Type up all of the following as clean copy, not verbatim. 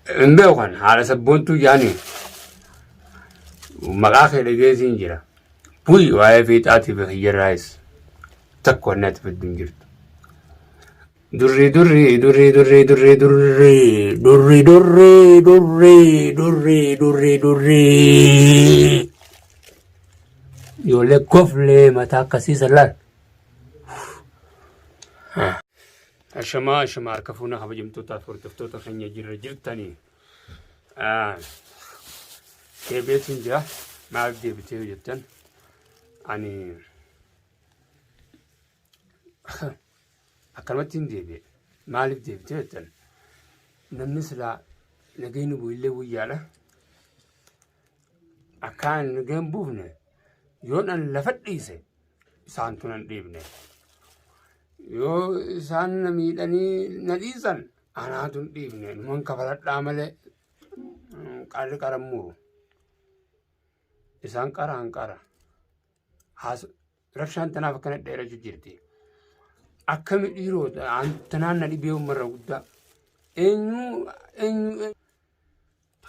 Hin beeku kan haadha sabboontuu jaanii maqaa kee dhageessiin jira. Bu'i waa'ee fiixaatiif kiyyarraayis takka wanni ati fiddu hin jirtu. Durri durri durri durri durri durri durri durri durri durri durri durri. Ijoollee koflee mataa akkasii san laal. Ashamaa ashamaa harka fuuna kabajamtootaa fi hordoftoota keenya jirra jirtanii. Deebi'eetiin jira. Maal deebitee yoo jettan ani akkanumatti hin deebi'e. Maaliif deebitee jettan namni silaa nageenyi bu'illee guyyaadha. Akka ani nageen buufne yoon ani lafa dhiise isaantu nan dhiibne. Yoo isaan na miidhanii na dhiisan anaatu hin dhiibne. Numan kafaladhaa malee qarri qara hin muru. Isaan qara an qara. Rabshaan tanaaf akkana dheerachuu jirti. Akkami dhiiroo tanaan na dhibee uummarra guddaa. Eenyu eenyu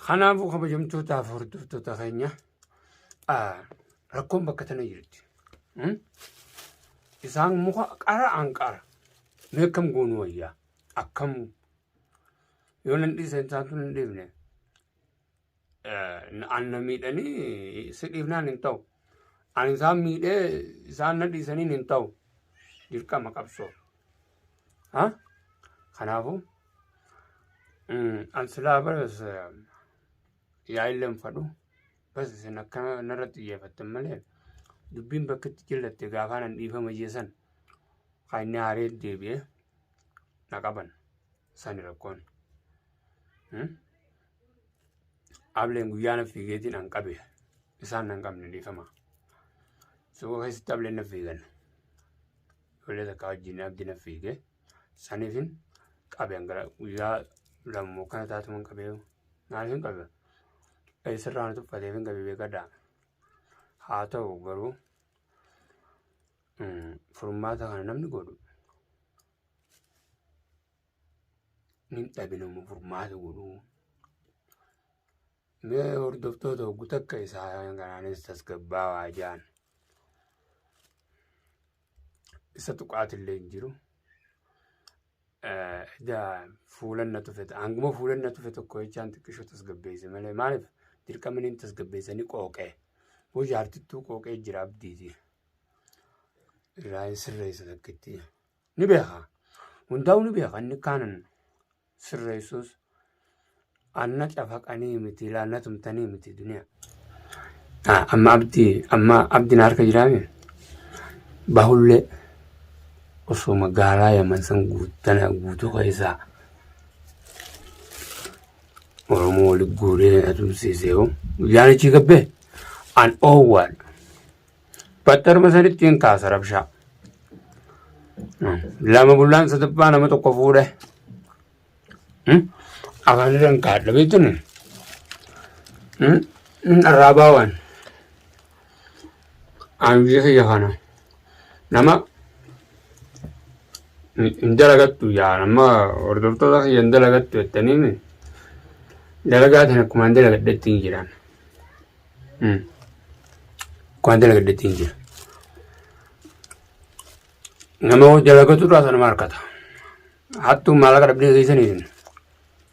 Kanaafuu kabajamtootaa fi hordoftoota keenya rakkoon bakka tana jirti. Isaan muka qara an qara. Mee akkam goonu wayyaa? Akkam yoo nan dhiisan isaantu nan dhiifne. An na miidhanii si dhiifnaan hin ta'u. Ani isaan miidhee isaan na dhiisaniin hin ta'u. Dirqama qabsoo. Kanaafuu an silaa baras yaa'illee hin fadhu. Bas isin akka narratti xiyyeeffattan malee dubbiin bakka itti jillatte gaafaan an dhiifama jee san kan inni haaree deebi'ee na qaban sani rakkoon. Ableen guyyaa na fiigeetiin an qabe isaan nan qabne dhiifama. Suuqa keessatti ableen na fiigan. Ijoollee takka wajjin abdi na fiige. Saniifin qabe hangara guyyaa lammoo kana taatuman qabee maaliifin qabe eessarraa na tuffateefin qabe beekadha. Haa ta'u garuu furmaata kana namni godhu nin dhabe nama furmaata godhu. Mee hordoftoota hoggu takka isaa kanaanis tasgabbaawaa jaan. Isa tuqaatillee hin jiru. Ija fuulan na tufe hanguma fuulan na tufe tokko jechaan xiqqishoo tasgabbeesse malee maaliif dirqama inni tasgabbeessanii qooqee. Boo jaartittuu qooqee jira abdiiti. Irraa hin sirreessa takkitti. Ni beeka. Hundaa'uu ni beeka inni kaanan sirreessus anna cafaqanii miti laanna tumtanii miti duniyaa. Amma abdii amma abdiin harka jiraame bahullee osoo magaalaa yaman san guuttana guutuu keessaa Oromoo wali guuree na tumsiisee hoo guyyaan achii gabbee an oowwaadha. Battaluma sanitti hin kaasa rabshaa. Lama bullaan sadaffaa nama tokko fuudhe. Afaan irra hin kaadha beektuni. Arraabaa waan. Anjii kiyya kana. Nama hin dalagattu yaa nama hordoftoota kiyya hin dalagattu jettanii dalagaa tana akkuma hin dalagadhetti hin jiran. Waan dalagadhetti hin jira. Nama dalagatu irraa sanuma harkata. Hattuun maallaqa dhabdee keessanii isin.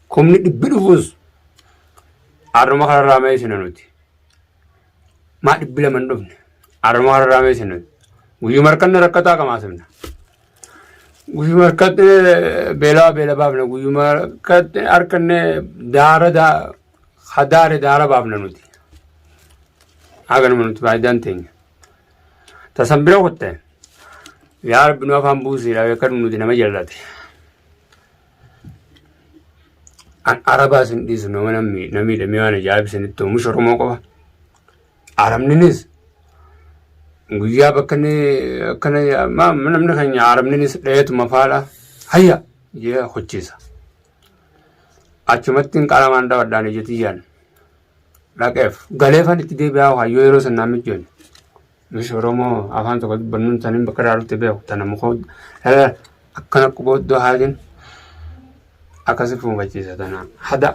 Kumni dhibbi dhufuus har'uma kanarraa mee isin nuti. Maa 200 hin dhufne. Har'uma kanarraa mee isin nuti. Guyyuma harkanne rakkataa qamaasifna. Guyyuma harkanne beelaa beela baafna. Guyyuma harkanne daara hadaare daara baafna nuti. Haganuma nuti faayidaan teenya. Tasan bira kutte. Yaa Rabbi nu afaan buusiidha beekadhu nuti nama jallate. An arabaa isin dhiisu nama namni miidhamee waan ajaa'ib isinitti oomisha Oromoo qofa. Arabninis guyyaa bakka inni akkana namni keenya arabninis dheetuma faadha hayya jee hochiisa. Achumatti hin qalamaan dhawadhaan ija tiyyaan dhaqeef galeefan itti deebi'aa hayyoo yeroo san naa mijoone. Mish Oromoo afaan tokko dubbannuun taniin bakka irraa dhufte beeku tana muka akkana quba iddoo haatiin akkasi fuunfachiisa tana hada.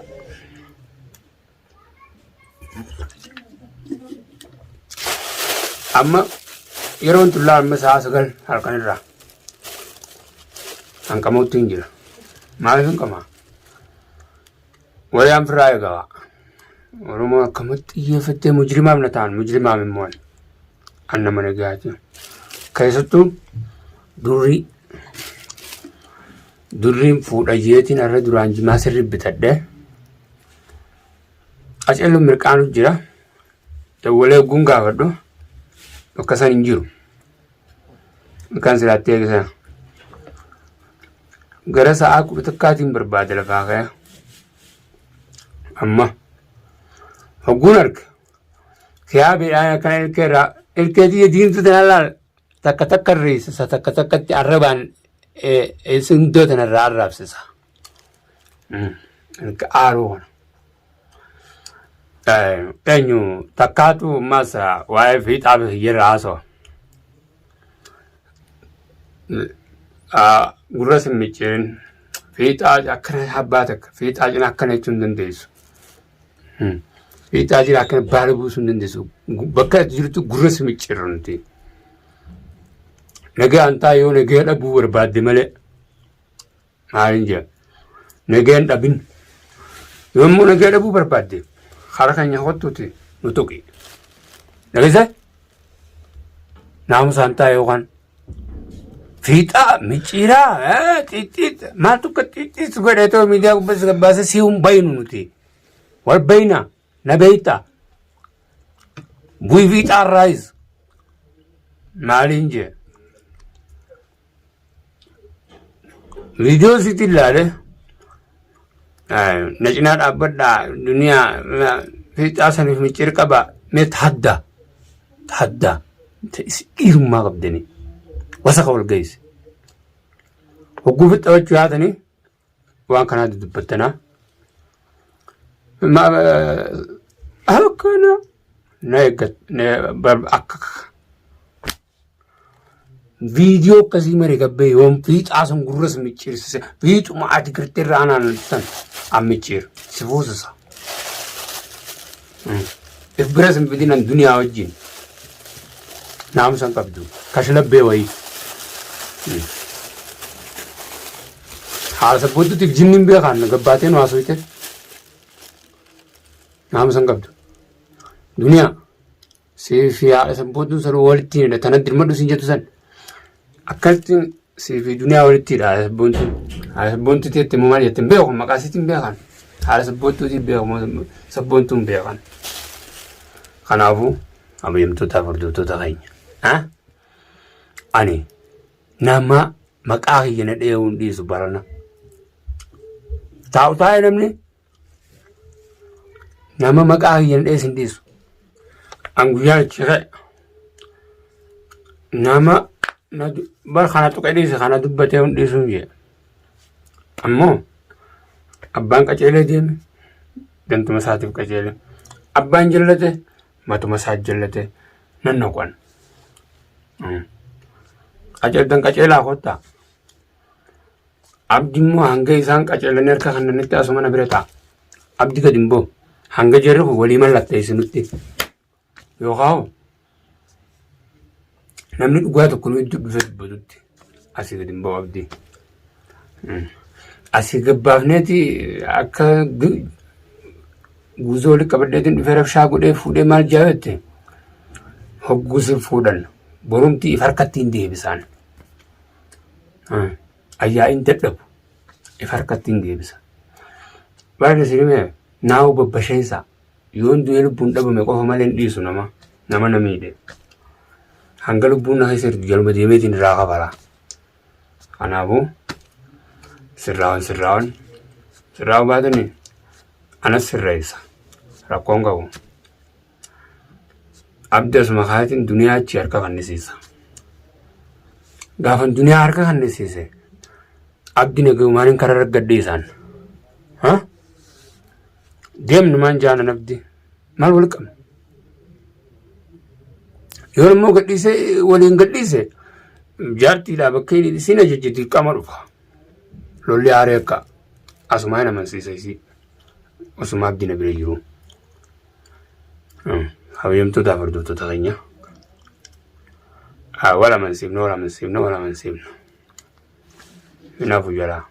Amma yeroon tullaa amma sa'a 9 halkan irraa. Hanqamuutti hin jira. Maaliif hin qamaa? Wariyaan firraa eegawa. Oromoo akkamatti xiyyeeffattee mujrimaaf na ta'an mujrimaaf immoo an nama nagaati. Keessattuu durrii durriin fuudha jeetiin har'a duraan jimaa sirri bitadhe. Qaceelloon mirqaanu jira. Dawwalee ogguun gaafadhu bakka san hin jiru. Akkaan silaatti eegisa. Gara sa'aa 11tiin barbaada lafaa ka'e. Amma hogguun arga. Kiyaa beedhaan akkana ilkee irraa ilkee tiyya diimtuu tana laal takka takka riisisa takka takkatti arrabaan sindoo tana irraa arraabsisa. Ilka aaruu kana. Eenyu takkaatu ammas waa'ee fiixaa fi hiyyarra haasawa. Gurra sin micciirin fiixaa akkana abbaa takka fiixaa cina akkana jechuu hin dandeessu. Fiixaa jira akkana baala buusuu hin dandeessu. Bakka ati jirtu gurra si micciirra nuti. Nagaan taa yoo nagaa dhabuu barbaadde malee. Maalin jee nageen dhabin yommuu nagee dhabuu barbaadde karaa keenya kottuuti nu tuqi. Dhageessee naamusaan taa'e yookaan fiixaa micciiraa xiixxiix maaltu akka xiixxiis godhee ta'u miidiyaa gubbaatti gabbaasee si hin baynu nuti. Wal bayna na beeyta. Bu'ii fiixaa irraayis maaliin jee. Viidiyoo sitti ilaale na cinaa dhaabbadhaa duniyaa fiixaa saniif micciir qaba mee tahaddaa tahaddaa dhiirummaa qabdanii wasaka wal geesse. Hogguu fixxabachuu yaatanii waan kanaa dudubbattanaa. Akkana na eeggat akka Viidiyoo akkasii mare gabbee yoom fiixaa sun gurras micciirsise fiixuma ati gartee irra anaan san an micciir si fuusisa. If bira sin fidinan duniyaa wajjin naamusa hin qabdu kashlabbee wayii. Haala sabboontuutiif jinniin beekaan gabbaatee nu haasofte naamusa hin qabdu. Duniyaa. Siif haadha sabboontuun san walitti hidha tana dirmadhu siin jettu san akkasitti siif duniyaa walitti hidha haadha sabboontuun. Haadha sabboontuu teetti immoo maal jette hin beeku maqaa isiitti hin beekan. Haadha sabboontuutiin beeku sabboontuun beekan. Kanaafuu kabajamtootaaf hordoftoota keenya. Ani nama maqaa kiyya na dheehuun hin dhiisu barana. Taa'u taa'ee namni Nama maqaa kiyya na dhees hin dhiisu. An guyyaan achi ka'e nama na bar kana tuqee dhiise kana dubbatee hin dhiisuun jee. Ammoo abbaan qaceelee deeme dantuma isaatiif qaceele. Abbaan jallate matuma isaa jallate nan naqan. Qaceeltan qaceelaa kottaa. Abdi immoo hanga isaan qaceelanii harka kannanitti asuma na bira ta'a. Abdi gadi hin ba'u. Hanga jarri kun walii mallatteessinutti. Yookaan namni dhugaa tokko nu iddoo dhufe dubbatutti asii gadi hin ba'u abdi. Asii gabbaafneeti akka guuzoo walitti qabadheetiin dhufee rabshaa godhee fuudhee maal jaawette hogguu sin fuudhan borumti if harkatti hin deebisaan. Ayyaa'iin dadhabu if harkatti hin deebisa. Barri isin hime naa'u babbasheessa yoon du'ee lubbuun dhabame qofa malee hin dhiisu nama nama na miidhe. Hanga lubbuun na keessa jirtu jaluma deemeetiin irraa kafala. Kanaafuu sirraa'uun sirraa'uun sirraa'uu baatanii anas sirreessa rakkoon qabu. Abdi asuma kaayatiin duniyaa achi harka fannisiisa. Gaafan duniyaa harka fannisiise abdi nagayumaan karaa raggadhe isaan. Ha? Deemnu maan jaanan abdi maal wal qabna? Yoo immoo gadhiise waliin gadhiise jaartiidhaa bakka inni isin ajajje dirqama dhufa. Lolli aaree akka asumaa hin amansiisa isii. Osuma abdi na bira jiru. Kabajamtootaaf hordoftoota keenya. Wal amansiifna, wal amansiifna, wal amansiifna. Hinaafu jalaa.